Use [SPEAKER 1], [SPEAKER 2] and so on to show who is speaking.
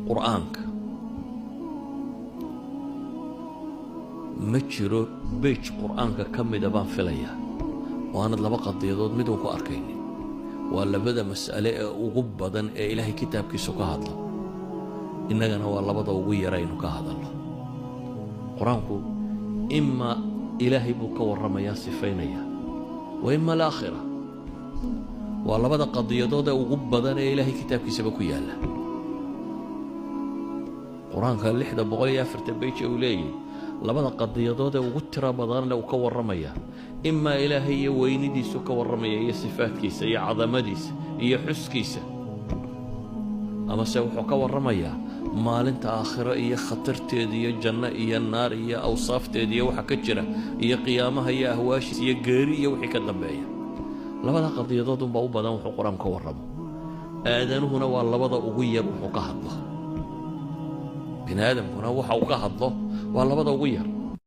[SPEAKER 1] Qur'aanka ma jiro page Qur'aanka ka mida baan filayaa oo aanad laba qadiyadood midun ku arkaynin. Waa labada mas'ale ee ugu badan ee Ilaahay kitaabkiisu ka hadlo, innagana waa labada ugu yaraynu ka hadalno. Qur-aanku ima Ilaahay buu ka warramayaa, sifaynaya, wa ima alaakhira. Waa labada qadiyadood ee ugu badan ee Ilaahay kitaabkiisaba ku yaalla. Qur-aanka 640 page uu leeyahy, labada qadiyadood ee ugu tiro badanle uu ka warramaya, imaa Ilaahay iyo weynidiisu ka warramaya iyo sifaadkiisa iyo cadamadiisa iyo xuskiisa, amase wuxuu ka warramayaa maalinta aakhiro iyo khatarteeda iyo janno iyo naar iyo awsaafteeda iyo waxa ka jira iyo qiyaamaha iyo ahwaashiisa iyo geeri iyo wixii ka dambeeya. Labada qadiyadood unbaa u badan wuxuu Qur-aanku ka warramo. Aadanuhuna waa labada ugu yar wuxuu ka hadlo, bini aadamkuna waxa uu ka hadlo waa labada ugu yar.